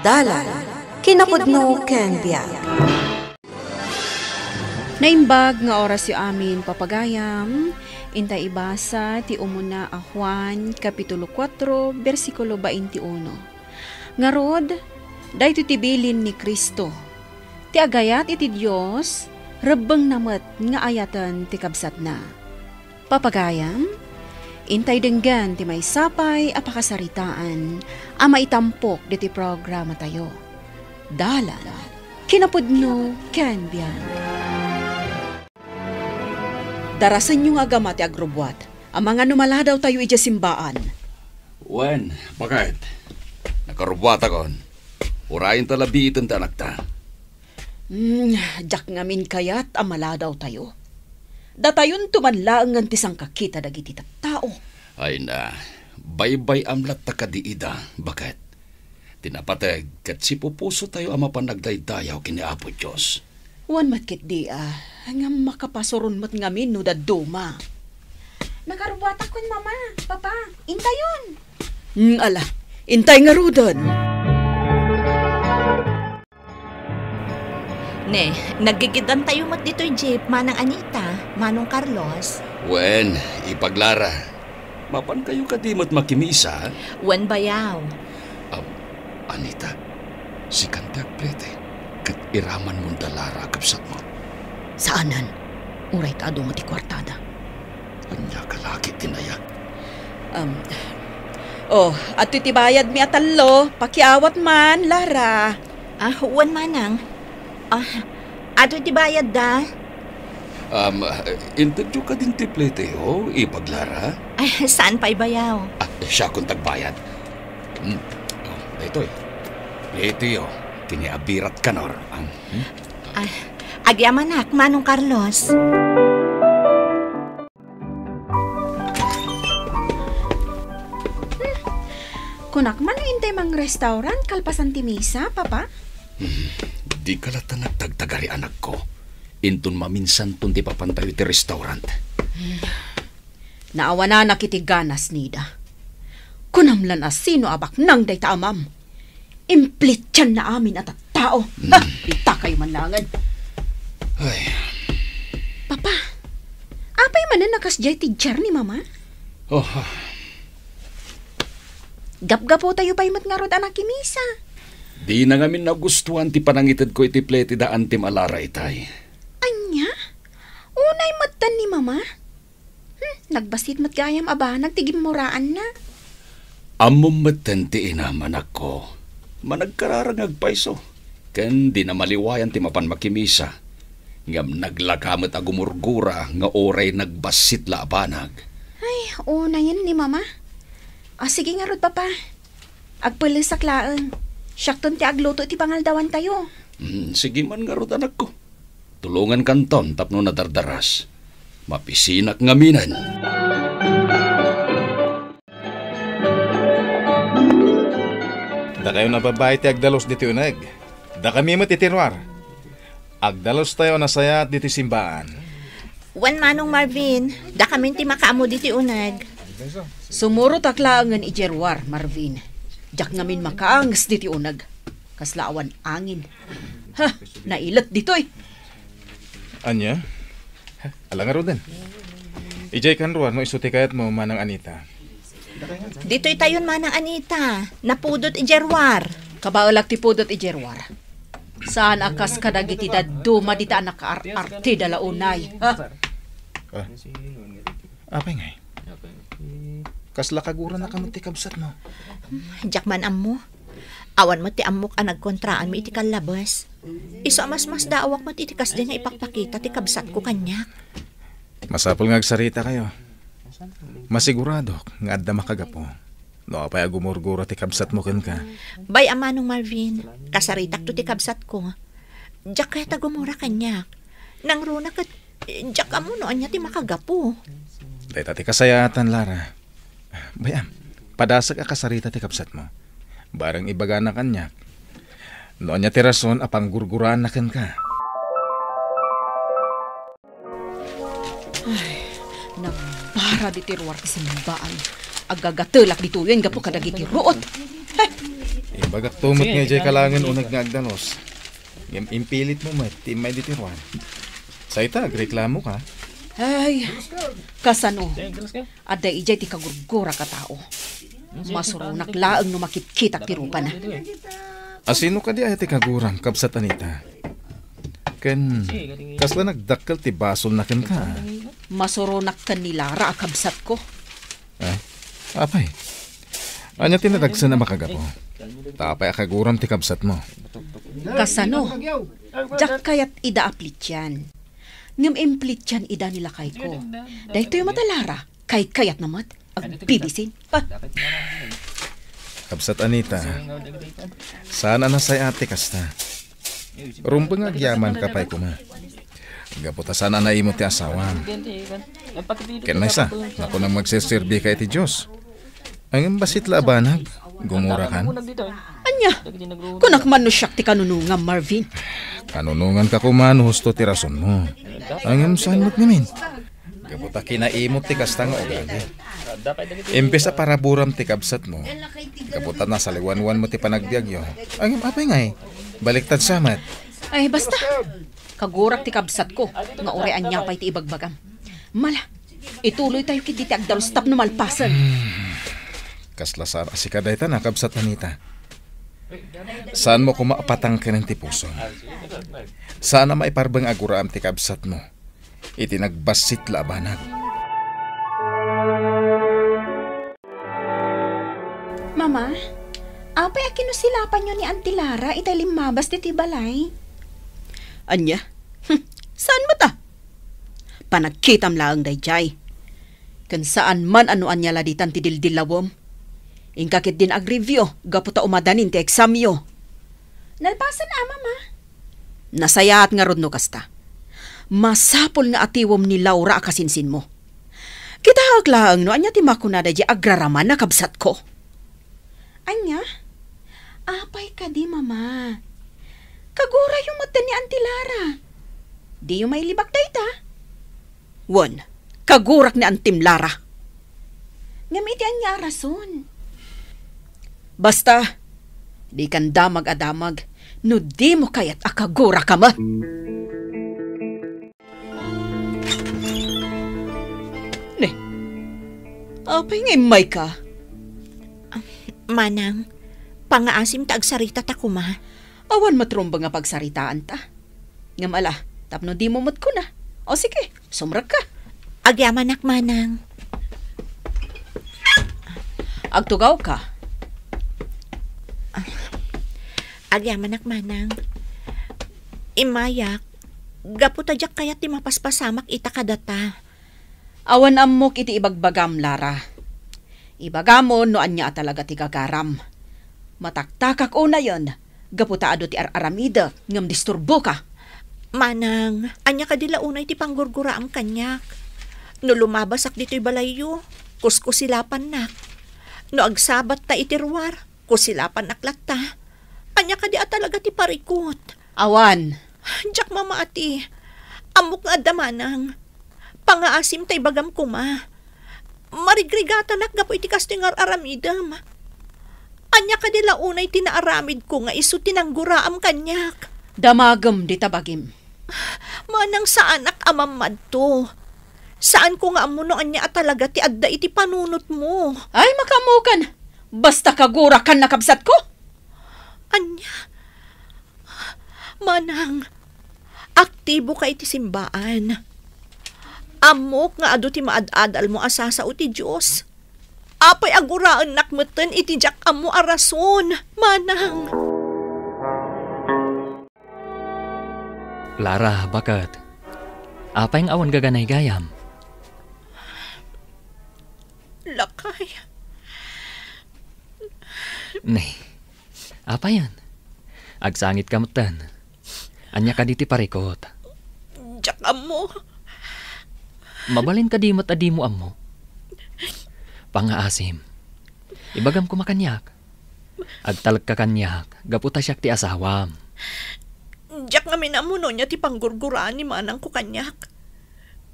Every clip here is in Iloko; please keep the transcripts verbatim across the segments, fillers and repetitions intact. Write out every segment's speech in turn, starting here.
Dalan, kinapudno ken biag. Naimbag nga orasyo amin, papagayam. Intay ibasa ti umuna a Juan, Kapitulo kuatro, bersikulo twenty-uno. Ngarud, daytoy ti bilin ni Cristo: ti agayat iti Dios, rebbengna met nga ayaten ti kabsatna. Papagayam, intay denggen ti maysa pay a pakasaritaan a maitampok ditoy programatayo. Dalan, kinapudno ken biag. Darasenyo nga agama ti agrubbuat, amangan no maladawtayo idiay simbaan. Wen, baket. Nakarubbuatakon. Urayenta la biiten ti anakta. Hmm, diak ngamin kayat a maladawtayo. Datayonto man laengen ti sangkakita dagiti tattao. Ay na, baybay-am latta kadi ida, baket. Ti napateg ket sipupusotayo a mapan nagdaydayaw ken ni Apo Dios. Wen met ketdi a, ngem makapasuron met ngamin no dadduma. Nakarubbuatakon, Mama, Papa, intayon. Hmm, ala, intay ngaruden. Ne, naggigidantayo met ditoy jeep, Manang Anita, Manong Carlos. Wen, Ipag Lara. Mapankayo kadi met makimisa? Wen, bayaw. Am, Anita, sikan ti agplete, ket iramanmon da Lara a kabsatmo. Saanen. Uray ta adu met ti kuartada. Ania ka la ket ti nayag? Am, oh, adtoy ti bayadmi a tallo. Pakiawat man, Lara. Ah, wen, Manang. Ah, adtoy ti bayadda. Um, intedyo kadin ti pleteyo, Ipag Lara? Ay, saan pay bayaw? Ah, siakon ti agbayad. Hmm. Oh, daytoy. Pleteyo, ken ni Abirat Kanor. Ang, hmm? Ah, agyamanak, Manong Carlos. Hmm. Kunak man no intay mangrestaurant kalpasan ti misa, Papa? Hmm. Dika latta nagtagtagari, anakko. Inton maminsanton ti papantayo ti restaurant. Hmm. Naawananak iti ganas, Nida. Kunam lan a sino a baknang dayta amam. Implitianna amin a tattao. Mm. Ah, itakayo man laengen. Ay. Papa, apay manen a kasdiay ti diar ni Mama? Oh, ah. Gapgaputayo pay met ngarud a nakimisa. Dina ngamin nagustuan ti panangitedko iti plete da Antim a Lara itay. Ania? Unay metten ni Mama? Hmm, nagbassit met gayam a banag ti gimmuraanna. Ammom metten ti inam, anakko. Managkararag nga agpayso, ken dina maliwayan ti mapan makimisa. Ngem naglaka met a gumurgura nga uray nagbassit la a banag. Ay, unayen ni Mama. Ah, sige ngarud, Papa. Agpellesak laeng. Siakton ti agluto iti pangaldawantayo. Hmm, sige man ngarud, anakko. Tulongankanton tapno nadardaras. Mapisinak ngaminen. Dakayo a babbai ti agdalus ditoy uneg. Dakami met iti ruar. Agdalustayo a nasayaat ditoy simbaan. Wen, Manong Marvin, dakamin ti makaammo ditoy uneg. Sumurotak laengen idiay ruar, Marvin. Diak ngamin makaanges ditoy uneg. Kasla awan angin. Ha, nailet ditoy. Ania? Ala ngaruden. Idiay kan ruar no isu ti kayatmo, Manang Anita. Ditoytayon, Manang Anita. Napudot idiay ruar. Kabaelak ti pudot idiay ruar. Saan a kas kadagiti dadduma dita a nakaar-arte da la unay. Ha? Ah. Apay ngay? Kasla kagurana ka met ti kabsatmo? Diak man ammo. Awan met ti ammok a nagkontraanmi iti kallabes. Isu a masmasdaawak met iti kasdi nga ipakpakita ti kabsatko kaniak. Masapul nga agsaritakayo. Masiguradok nga adda makagapu no apay a gumurgura ti kabsatmo kenka. Bay-am, Manong Marvin, kasaritakto ti kabsatko. Diak kayat a gumura kaniak. Nangruna ket diak ammo no ania ti makagapu. Dayta ti kasayaatan, Lara. Bay-am, padasek a kasarita ti kabsatmo. Bareng ibagana kaniak no ania ti rason a panggurguraanna kenka. Ay, nagbara ditoy ruar ti simbaan. Agagatelak ditoyen gapu kadagiti ruot. Heh! Imbagakto met nga idiay ka laengen uneg nga agdalus. Ngem impilitmo met ti immay ditoy ruar. Say ta, agreklamoka. Ay, kasano? Adda idiay ti kagurgurak a tao. Masuronak laeng no makitkitak ti rupana. Asino kadi aya ti kaguram, Kabsat Anita? Ken kasla nagdakkel ti basolna kenka? Masuronak ken ni Lara a kabsatko. Ah, apay? Ania ti nadagsen a makagapu? Ta apay a kaguram ti kabsatmo? Kasano? Diak kayat ida a plitian. Ngem implitian ida ni lakayko. Daytoy met a Lara, kaykayatna met. Agbibisin. Ah. Kabsat Anita, saan a nasay-at ti kasta. Rumbeng nga agyamanka pay koma. Gapu ta saan a naimut ti asawam. Ken maysa, nakunam nga agserserbika iti Dios. Ngem bassit la a banag, gumurakan. Ania? Kunak man no siak ti kanunongam, Marvin. Kanunonganka koma no husto ti rasonmo. Ngem saan met ngamin? Gapu ta kinaimut ti kasta nga ugali. Imbes a paraburam ti kabsatmo, gapu ta nasaliwanwanmo ti panagbiagyo. Ngem apay ngay? Baliktad sa met. Ay, basta. Kagurak ti kabsatko nga uray ania pay ti ibagbagam. Mala, ituloytayo ketdi ti agdalus tapno malpasen. Kasla saan a sika dayta, Kabsat Anita. Saanmo koma a patangkenen ti pusom. Saan a maiparbeng a guraem ti kabsatmo iti nagbassit la a banag. Mama, apay a kinusilapanyo ni Auntie Lara itay limmabas ditoy balay? Ania? Hm, saan met a? Panagkitam laeng daydiay. Ken saan man a no ania la ditan ti dildillawem. Inka ketdin agreview gapu ta umadanin ti eksamyo. Nalpasen a, Mama. Nasayaat ngarud no kasta. Masapul nga atiwem ni Laura a kasinsinmo. Kitaek laeng no ania ti makunada diay agraraman a kabsatko. Ania? Apay kadi, Mama? Kagurayo metten ni Auntie Lara. Diyo mailibak dayta? Wen, kagurak ni Antim Lara. Ngem iti ania a rason? Basta, dikan damag a damag no dimo kayat a kagurakam. Ne, apay nga immayka? Manang, pangaasim ta agsaritata koma. Awan met rumbeng a pagsaritaanta. Ngem ala, tapno dimo met kuna. O sige, sumrekka. Agyamanak, Manang. Agtugawka. Agyamanak, Manang. Immayak, gapu ta diak kayat ti mapaspasamak ita kadata. Awan ammok iti ibagbagam, Lara. Ibagamon no ania a talaga ti gagaram. Mataktakak unayen, gapu ta adu ti ar-aramidek ngem disturboka. Manang, ania kadi la unay ti panggurguraam kaniak? No lumabasak ditoy balayyo, kuskusilapannak. No agsabatta iti ruar, kusilapannak latta. Ania kadi a talaga ti parikut? Awan. Diak mamati. Ammok nga adda, Manang. Pangaasim ta ibagam koma. Marigrigatanak gapu iti kastoy nga ar-aramidem. Ania kadi la unay ti naaramidko nga isu ti nangguraam kaniak? Damagem dita bagim. Manang, saanak a mammadto. Saanko nga ammo no ania a talaga ti adda iti panunotmo. Ay, makaammokan. Basta kagurakan, nakabsatko. Ania? Manang, aktiboka iti simbaan. Ammok nga adu ti maad-adalmo a sasao ti Dios. Apay a guraennak metten iti diak ammo a rason, Manang? Lara, baket? Apay nga awan gaganaygayam? Lakay. Ne, apayen? Agsangitka metten. Ania kadi ti parikut? Diak ammo. Mabalin kadi met a dimo ammo? Pangaasim. Ibagam koma kaniak. Agtalekka kaniak gapu ta siak ti asawam. Diak ngamin ammo no ania ti panggurguraan ni manangko kaniak.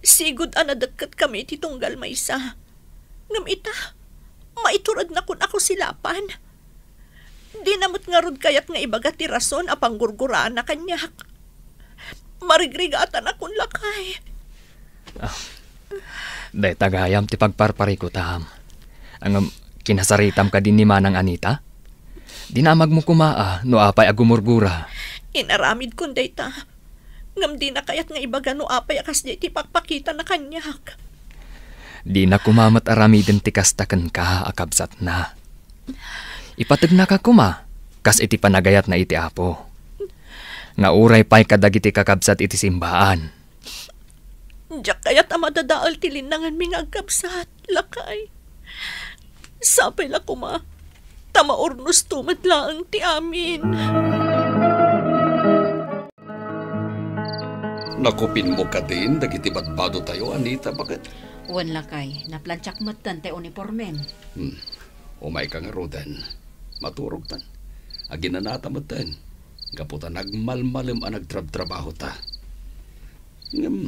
Sigud a nadekketkami iti tunggal maysa. Ngem ita, Maiturednakon a kusilapan. Dina met ngarud kayat nga ibaga ti rason a panggurguraanna kaniak. Marigrigatanakon, lakay. Ah, dayta gayam ti pagparparikutam. Ngem, kinasaritam kadi ni Manang Anita? Dinamagmo koma a no apay a gumurgura. Inaramidkon dayta. Ngem dina kayat nga ibaga no apay a kasdiay ti pakpakitana kaniak. Dina koma met aramiden ti kasta kenka a kabsatna. Ipategnaka koma kas iti panagayatna iti Apo, nga uray pay kadagiti kakabsat iti simbaan. Diak kayat a madadael ti linnanganmi nga agkabsat, lakay. Sapay la koma, ta maurnosto met laeng ti amin. Nakupinmo kadin dagiti badbadotayo, Anita, baket? Wen, lakay, naplantsak metten ti unipormem. Hmm. Umayka ngaruden. Maturogtan. Aginanata metten. Gapu ta nagmalmalem a nagtrabtrabahota. Ngem,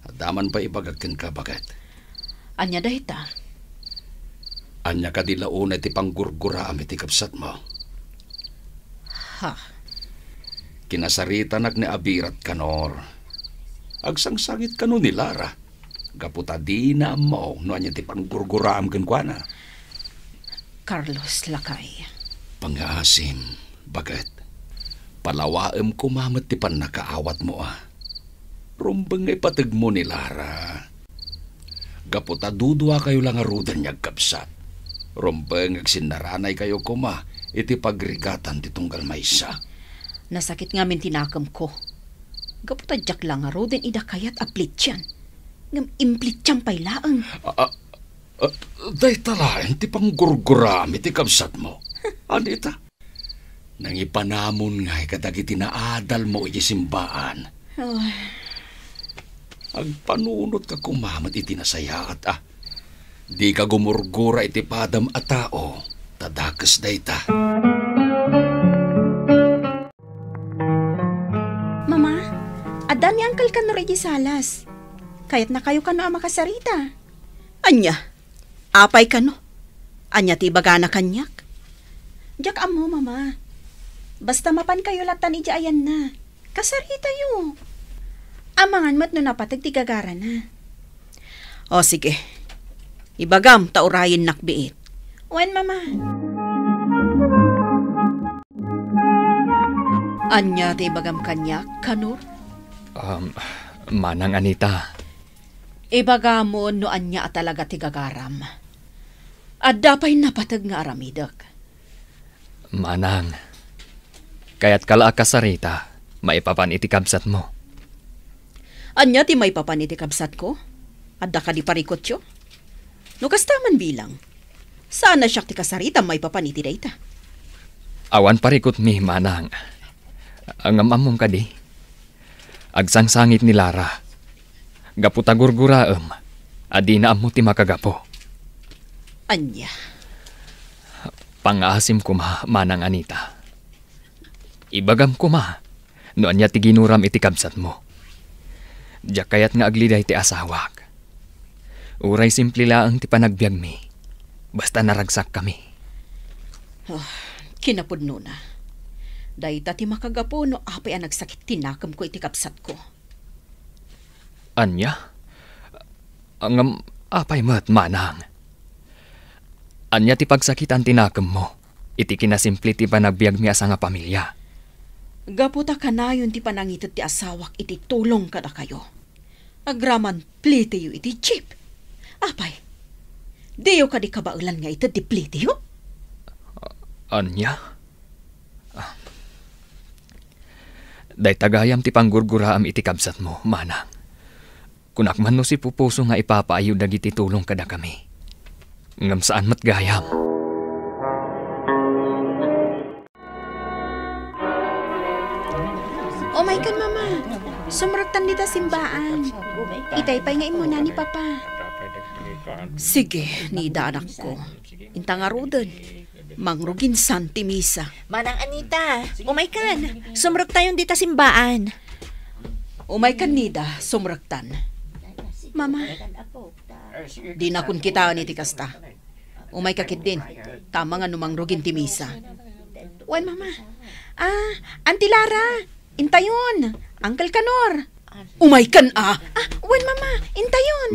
adda man pay ibagak kenka, baket. Ania dayta? Ania kadi la unay ti panggurguraam iti kabsatmo? Ha? Kinasaritanak ni Abirat, Kanor. Agsangsangit kano ni Lara, gapu ta dina ammo no ania ti panggurguraam kenkuana. Carlos, lakay. Pangngaasim, baket. Palawaem koma met ti pannakaawatmo a. Rumbeng nga ipategmo ni Lara. Gapu ta duduakayo la ngaruden nga agkabsat. Rumbeng nga agsinnaranaykayo koma iti pagrigatan ti tunggal maysa. Nasakit ngamin ti nakemko. Gapu ta diak la ngaruden ida kayat a plitian. Ngem implitiam pay laeng. A, a, a, dayta laeng ti panggurguraam iti kabsatmo. Anita? Nangipanamon ngay kadagiti naadalmo iti simbaan. Ay. Agpanunotka koma met iti nasayaat a. Dika gumurgura iti padam a tao, ta dakes dayta. Mama, adda ni Uncle Kanor iti salas. Kayatnakayo kano a makasarita. Ania? Apay kano? Ania ti ibagana kaniak? Diak ammo, Mama. Basta mapankayo latan idiay ayanna. Kasaritayo. Amangan met no napateg ti gagarana. O, sige. Ibagam ta urayennak biit. Wen, Mama. Ania ti ibagam kaniak, Kanor? Um, Manang Anita. Ibagamon no ania a talaga ti gagaram. Adda pay napateg nga aramidek. Manang, kayatka la a kasarita maipapan iti kabsatmo. Ania ti maipapan iti kabsatko? Adda kadi parikutyo? No kasta man bilang, saan a siak ti kasarita maipapan iti dayta. Awan parikutmi, Manang. Ngem ammom kadi? Agsangsangit ni Lara. Gapu ta gurguraem a dina ammo ti makagapu. Ania? Pangngaasim koma, Manang Anita. Ibagam koma no ania ti ginuram iti kabsatmo. Diak kayat nga agliday ti asawak. Uray simple laeng ti panagbiagmi, basta naragsakkami. Ah, kinapudnona. Dayta ti makagapu no apay a nagsakit ti nakemko iti kabsatko. Ania? Ngem apay met, Manang? Ania ti pagsakitan ti nakemmo iti kinasimple ti panagbiagmi a sangapamilia? Gapu ta kanayon ti panangited ti asawak iti tulong kadakayo. Agraman plitiyo iti jeep. Apay, diyo kadi kabaelan nga ited ti plitiyo? Ania? Ah. Dayta gayam ti panggurguraam iti kabsatmo, Manang. Kunak man no sipupuso nga ipapaayyo dagiti tulong kadakami. Ngem saan met gayam. Umaykan, Mama. Sumrektan dita simbaan. Itay pay nga immuna ni Papa. Sige, Nida, anakko. Inta ngaruden, mangruginsan ti misa. Manang Anita, umaykan. Sumrektayon dita simbaan. Umaykan, Nida, sumrektan. Mama. Dinakon kitaen iti kasta. Umayka ketdin. Tama nga no mangrugin ti misa. Wen, Mama. Ah, Auntie Lara, intayon. Uncle Kanor. Umaykan a. Ah, wen, Mama, intayon.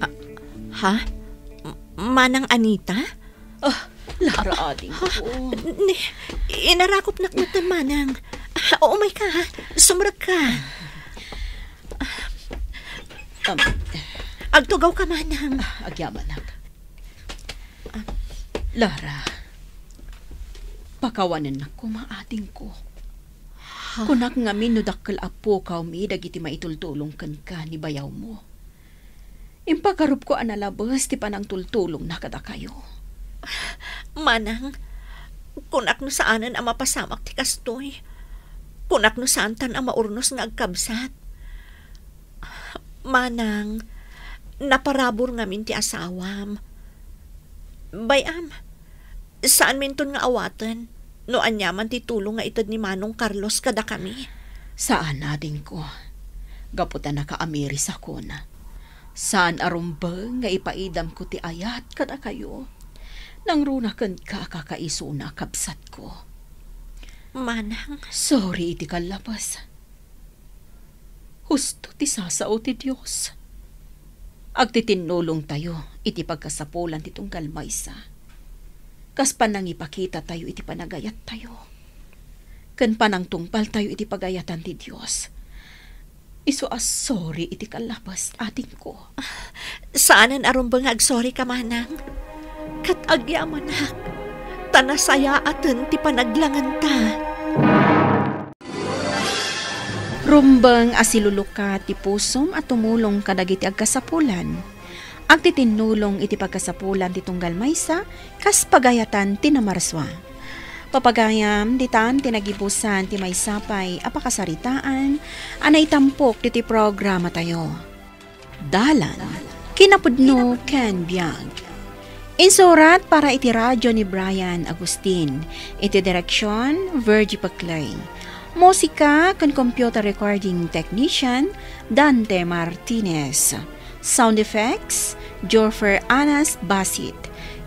Ah, ha? M-, Manang Anita? Ah, Lara, adingko. Ni, inarakopnak metten, Manang. Ah, umayka, ha? Sumrekka. Um, Agtugawka, Manang. Ah, agyamanak. Ah. Lara, pakawanennak koma, adingko. Ha? Kunak ngamin no dakkel a pukawmi dagiti maitultulong kenka ni bayawmo. Impagarupko a nalabes ti panangtultulongna kadakayo. Manang, kunak no saanen a mapasamak ti kastoy. Kunak no saantan a maurnos nga agkabsat. Manang, naparabur ngamin ti asawam. Bay-am, saanminton nga awaten no aniaman ti tulong nga ited ni Manong Carlos kadakami. Saan, adingko. Gapu ta nakaamiris akon. Saan a rumbeng nga ipaidamko ti ayat kadakayo. Nangruna kenka a kakaisuna, kabsatko. Manang. Sorry iti kallabes. Husto ti sasao ti Dios. Agtitinnulongtayo iti pagkasapulan ti tunggal maysa. Kas panangipakitatayo iti panagayattayo, ken panangtungpaltayo iti pagayatan ti Dios. Isu a sorry iti kallabes, adingko. Saanen a rumbeng nga agsorry ka, Manang. Ket agyamanak, ta nasayaaten ti panaglangenta. Rumbeng a silulukat ti pusom a tumulong kadagiti agkasapulan. Agtitinnulong iti pagkasapulan ti tunggal maysa kas pagayatan ti namarsua. Papagayam, ditan ti nagibusan ti maysa pay a pakasaritaan a naitampok ditoy programatayo. Dalan, kinapudno ken biag. Insurat para iti radio ni Brian Agustin, iti direksion, Virgie Paclay. Musika ken computer recording technician, Dante Martinez. Sound effects, Jorfer Anas Basit.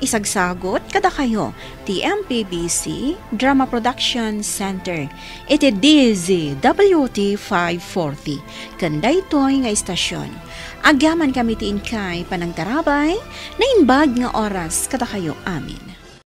Isagsagut kadakayo ti M P B C Drama Production Center iti D Z W T five forty ken daytoy nga istasyon. Agyamankami ti inkay panangtarabay, naimbag nga oras kadakayo amin.